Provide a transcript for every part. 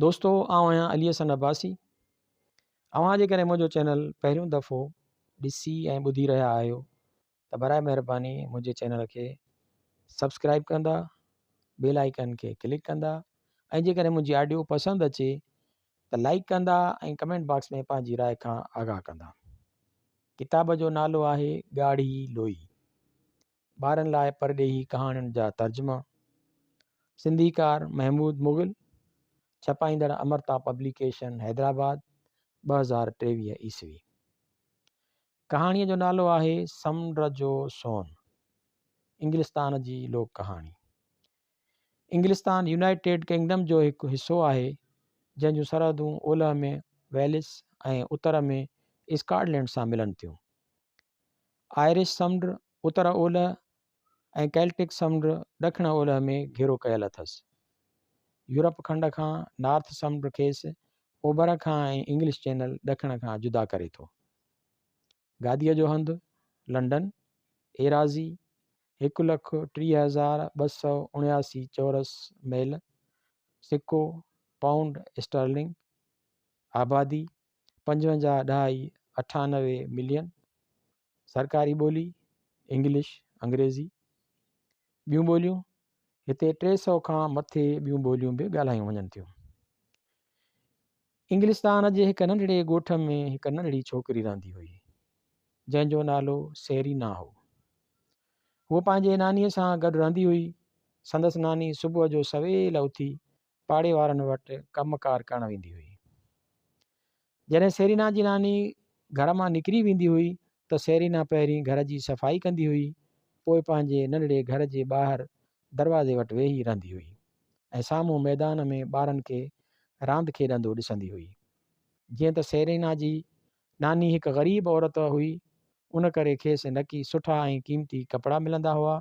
دوستو آئون آهيان علي حسن عباسي. اوهان جيڪڏهن منهنجو چينل پهريون دفعو ڏسي ۽ ٻڌي رهيا آهيو ته برائي مهرباني منهنجي چينل کي سبسڪرائب ڪندا، بيل آئيڪن کي ڪلڪ ڪندا ۽ جيڪڏهن منهنجي آڊيو پسند اچي ته لائيڪ ڪندا ۽ ڪمينٽ باڪس ۾ پنهنجي راء کان آگاهه ڪندا. ڪتاب جو نالو آهي ڳاڙهي لوئي. ٻارن لاء پرڏيهي ڪهاڻين جا ترجما. سنڌيڪار محمود مغل، ڇپائيندڙ امرتا پبليڪيشن حيدرآباد، 2023 عيسوي. ڪهاڻيء جو نالو آهي سمنڊ جو سون. انگلستان جي لوڪ ڪهاڻي. انگلستان يونائيٽيڊ ڪنگڊم جو هڪ حصو آهي، جنهن جون سرحدون اولهه ۾ ويلس ۽ اتر ۾ اسڪاٽلينڊ سان ملن ٿيون. آئرش سمنڊ اتر اولهه ۽ ڪيلٽڪ سمنڊ ڏکڻ اولهه ۾ گهيرو ڪيل اٿس. يورپ کنڊ کان نارٿ سمنڊ کيس اوڀر کان ۽ انگلش چينل ڏکڻ کان جدا ڪري ٿو. گاديء جو هنڌ، لنڊن، ايراضي، 130,279 چورس ميل، سڪو، پائونڊ اسٽرلنگ، آبادي، 55.98 ملين، سرڪاري ٻولي، انگلش، انگريزي، ٻيون ٻوليون، هتي 300 کان مٿي ٻيون ٻوليون به ڳالهايون وڃن ٿيون. انگلستان جي هڪ ننڍڙي ڳوٺ ۾ هڪ ننڍڙي ڇوڪري رهندي هئي، جنهن جو نالو سيرينا هو. هوء پنهنجي نانيء سان گڏ رهندي هئي. سندس ناني صبح جو سويل اٿي پاڙي وارن وٽ ڪم ڪار ڪرڻ ويندي هئي. جڏهن سيرينا جي ناني گهر مان نڪري ويندي هئي ته سيرينا پهرين گهر جي صفائي ڪندي هئي، پوء پنهنجي ننڍڙي گهر جي ٻاهر دروازي وٽ ويهي رهندي هئي ۽ سامهون ميدان ۾ ٻارن کي راند کيڏندو ڏسندي هئي. جيئن ته سيرينا جي ناني هڪ غريب عورت هئي، ان ڪري کيس نڪي سٺا ۽ قيمتي ڪپڙا ملندا هئا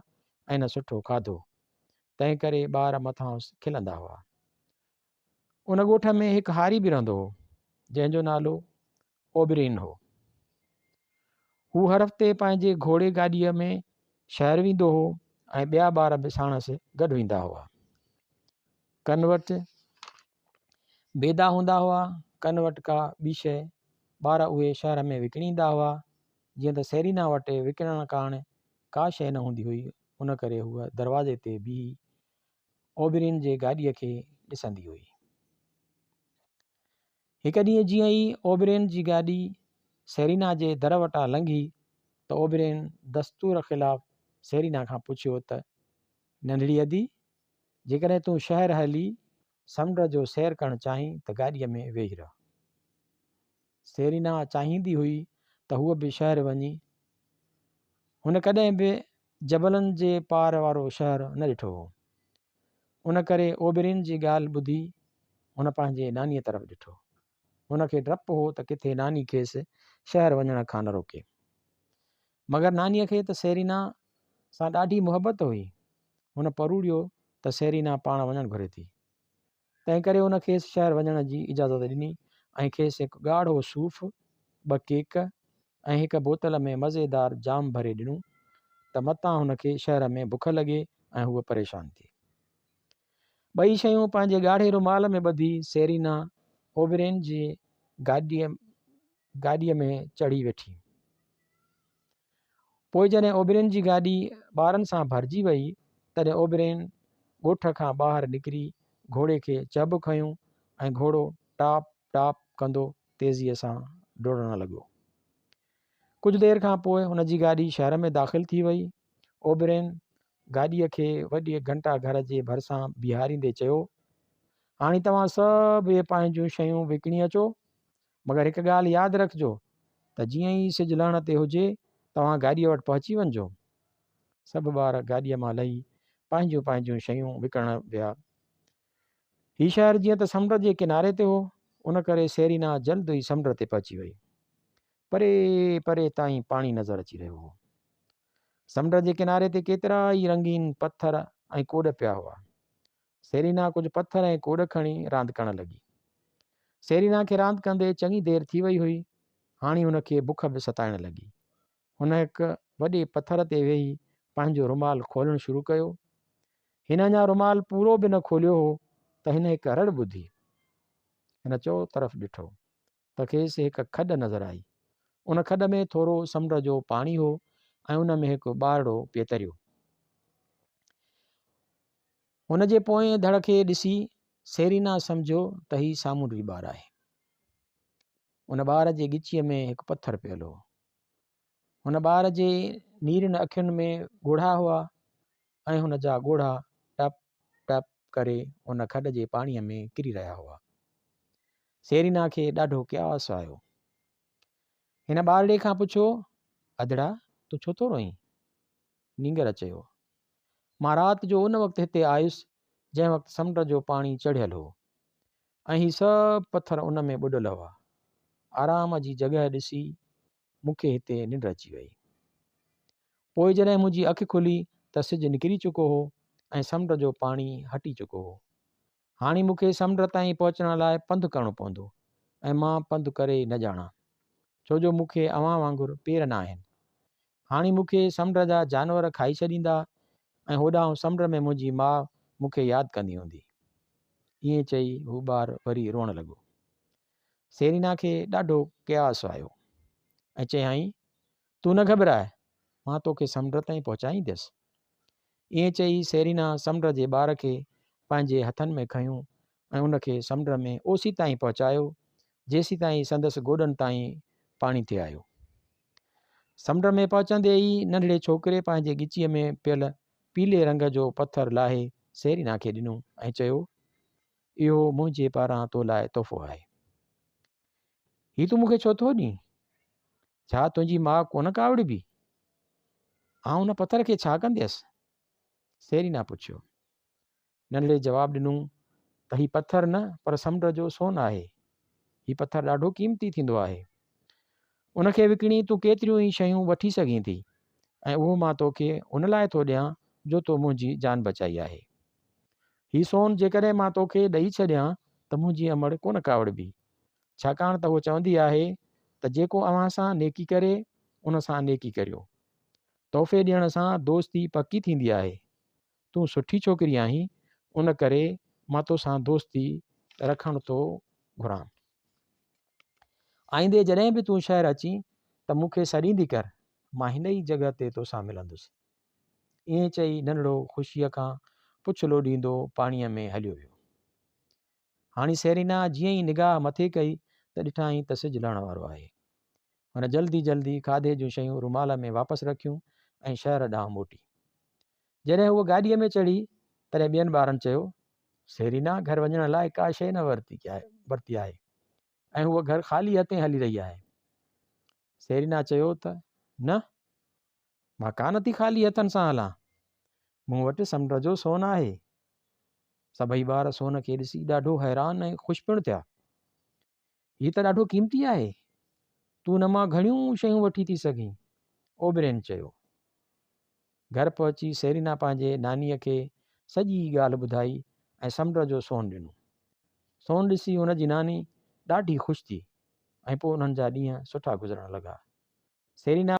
۽ نه سٺو کاڌو، تنهن ڪري ٻار مٿانئس کلندا هئا. ان ڳوٺ ۾ هڪ هاري به رهندو هو، جنهن جو نالو اوبرين هو. هو هر هفتي پنهنجي گهوڙي گاڏيء ۾ شهر ويندو هو ۽ ٻيا ٻار به ساڻس گڏ ويندا هئا. ڪن وٽ بيدا هوندا هئا، ڪن وٽ ڪا ٻي شيء. ٻار اهي شهر ۾ وڪڻي ايندا هئا. جيئن ته سيرينا وٽ وڪڻڻ ڪاڻ ڪا شيء نه هوندي هئي، ان ڪري هوء دروازي تي بيهي اوبرين جي گاڏيء کي ڏسندي هئي. هڪ ڏينهن جيئن ئي اوبرين جي گاڏي سيرينا جي در وٽان لنگهي ته اوبرين دستور خلاف سيرينا کان پڇيو ته، ننڍڙي ادي، جيڪڏهن تون شهر هلي سمنڊ جو سير ڪرڻ چاهين ته گاڏيء ۾ ويهي رهه. سيرينا چاهيندي هئي ته هوء به شهر وڃي. هن ڪڏهن به جبلن جي پار وارو شهر نه ڏٺو هو. ان ڪري اوبرين جي ڳالهه ٻڌي هن پنهنجي نانيء طرف ڏٺو. هن کي ڊپ هو ته ڪٿي ناني کيس شهر وڃڻ کان نه روڪي. مگر نانيء کي ته سيرينا سان ڏاڍي محبت هئي. هن پروڙيو ته سيرينا پاڻ وڃڻ گهري ٿي. تنهنڪري هن کيس شهر وڃڻ جي اجازت ڏني ۽ کيس هڪ ڳاڙهو صوف، ٻه ڪيڪ ۽ هڪ بوتل ۾ مزيدار جام ڀري ڏنو ته متان هن کي شهر ۾ بک لڳي ۽ هوء پريشان ٿئي. ٻئي شيون پنهنجي ڳاڙهي رومال ۾ ٻڌي سيرينا اوبرين جي گاڏيء ۾ چڙهي ويٺي. پوء جڏهن اوبرين جي گاڏي ٻارن سان ڀرجي وئي، تڏهن اوبرين ڳوٺ کان ٻاهر نڪري گهوڙي کي چهبڪ هنيو ۽ گهوڙو ٽاپ ٽاپ ڪندو تيزيء سان ڊوڙڻ لڳو. ڪجهه دير کان پوء هن جي گاڏي شهر ۾ داخل ٿي وئي. اوبرين گاڏيء کي وڏي گهنٽا گهر جي ڀرسان بيهاريندي چيو، هاڻي توهان سڀ اهي پنهنجون شيون وڪڻي اچو، مگر هڪ ڳالهه ياد رکجو ته جيئن ئي سج لهڻ تي هجي، توهان گاڏيء وٽ پهچي وڃجو. سڀ ٻار گاڏيء مان لهي پنهنجون پنهنجون شيون وڪڻڻ ويا. هي شهر جيئن ته سمنڊ جي ڪناري تي هو، ان ڪري سيرينا جلد ئي سمنڊ تي پهچي وئي. پري پري تائين پاڻي نظر اچي رهيو هو. سمنڊ جي ڪناري تي ڪيترا ئي رنگين پٿر ۽ ڪوڏ پيا هئا. سيرينا ڪجهه پٿر ۽ ڪوڏ کڻي راند ڪرڻ لڳي. سيرينا کي راند ڪندي چڱي دير ٿي وئي هئي. هاڻي هن کي بک به ستائڻ لڳي. هن هڪ وڏي پٿر تي ويهي پنهنجو رومال کولڻ شروع ڪيو. هن اڃا رومال پورو به نه کوليو هو ته هن هڪ رڙ ٻڌي. هن چؤطرف ڏٺو ته کيس هڪ کڏ نظر آئي. ان کڏ ۾ ٿورو سمنڊ جو پاڻي هو ۽ ان ۾ هڪ ٻارڙو پئي تريو. هن جي پوئين ڌڙ کي ڏسي سيرينا سمجهيو ته هي سامونڊي ٻار آهي. ان ٻار جي ڳچيء ۾ هڪ پٿر پيل هو. هن ٻار جي نيرين اکين ۾ ڳوڙها هئا ۽ هن جا ڳوڙها ٽپ ٽپ ڪري ان کڏ جي پاڻيء ۾ ڪري رهيا هئا. سيرينا کي ڏاڍو قياس آيو. هن ٻارڙي کان پڇيو، ادڙا، تون ڇو ٿو روئين؟ نينگر چيو، مان رات جو ان وقت هتي آيس، جنهن وقت سمنڊ جو پاڻي چڙهيل هو ۽ هي سڀ پٿر ان ۾ ٻڏل هئا. آرام جي جڳهه ڏسي مون کي هتي ننڊ اچي وئي. پوء جڏهن منهنجي اک کلي ته سج نڪري چڪو هو ۽ سمنڊ جو پاڻي هٽي چڪو هو. هاڻي مون کي سمنڊ تائين پهچڻ لاء پنڌ ڪرڻو پوندو ۽ مان پنڌ ڪري نه ڄاڻان، ڇو جو مون کي اوهان وانگر پير نه آهن. هاڻي مون کي سمنڊ جا جانور کائي ڇڏيندا ۽ هوڏانهن سمنڊ ۾ منهنجي ماء مون کي ياد ڪندي هوندي. ائين چئي هو ٻار وري روئڻ لڳو. سيرينا کي ڏاڍو قياس آيو ۽ چيائين، تون نه گهٻراء، مان توکي سمنڊ تائين پهچائينديس. ائين چئي سيرينا سمنڊ جي ٻار کي پنهنجي هٿن ۾ کنيو ۽ ان کي سمنڊ ۾ اوسيتائين پهچايو، جيسيتائين سندس گوڏن تائين پاڻي ٿي آيو. سمنڊ ۾ پهچندي ئي ننڍڙي ڇوڪري پنهنجي ڳچيء ۾ پيل پيلي رنگ جو پٿر لاهي سيرينا کي ڏنو ۽ چيو، اهو منهنجي پاران تو لاء تحفو آهي. هي تون مون کي ڇو ٿو ڏين؟ ڇا تنهنجي ماء ڪونه ڪاوڙبي؟ آئون ان پٿر کي ڇا ڪنديس؟ سيرينا پڇيو. ننڍڙي جواب ڏنو ته هي پٿر نه پر سمنڊ جو سون آهي. هي پٿر ڏاڍو قيمتي ٿيندو آهي. ان کي وڪڻي تون ڪيتريون ئي شيون وٺي سگهين ٿي ۽ اهو مان توکي ان لاء ٿو ڏيان جو تو منهنجي جان بچائي آهي. هي سون جيڪڏهن مان توکي ڏئي ڇڏيان ته منهنجي امڙ ڪونه ڪاوڙبي، ڇاڪاڻ ته هوء چوندي آهي ته جيڪو اوهان سان نيڪي ڪري، ان سان نيڪي ڪريو. تحفي ڏيڻ سان دوستي پڪي ٿيندي آهي. تون سٺي ڇوڪري آهين، ان ڪري مان توسان دوستي رکڻ ٿو گهران. آئيندي جڏهن به تون شهر اچين ته مون کي سڏيندي ڪر، مان هن ئي جڳهه تي توسان ملندس. ائين چئي ننڍڙو خوشيء کان پڇ لوڏيندو پاڻيء ۾ هليو ويو. هاڻي سيرينا جيئن ئي نگاهه مٿي ڪئي ته ڏٺائين ته سج لهڻ وارو آهي. هن جلدي جلدي کاڌي جون شيون رومال ۾ واپس رکيون ۽ شهر ڏانهن موٽي. جڏهن هوء گاڏيء ۾ چڙهي، تڏهن ٻين ٻارن چيو، سيرينا گهر وڃڻ لاء ڪا شيء نه ورتي آهي ۽ هوء گهر خالي هٿين هلي رهي آهي. سيرينا چيو ته، نه، مان ڪانه ٿي خالي هٿن سان هلان. مون وٽ سمنڊ جو سون آهي. سڀئي ٻار سون کي ڏسي ڏاڍو حيران ۽ خوش پڻ ٿيا. هي ته ڏاڍو قيمتي آهي. تون ان مان گهڻيون شيون وٺي ٿي سگهين. اوبرين چيو. گهر پهچي سيرينا پنهنجي نانيء کي سڄي ڳالهه ٻڌائي ۽ سمنڊ جو سون ڏنو. سون ڏسي هن جي ناني ڏاڍي خوش ٿي ۽ پوء انهن جا ڏينهن سٺا گذرڻ لڳا. سيرينا.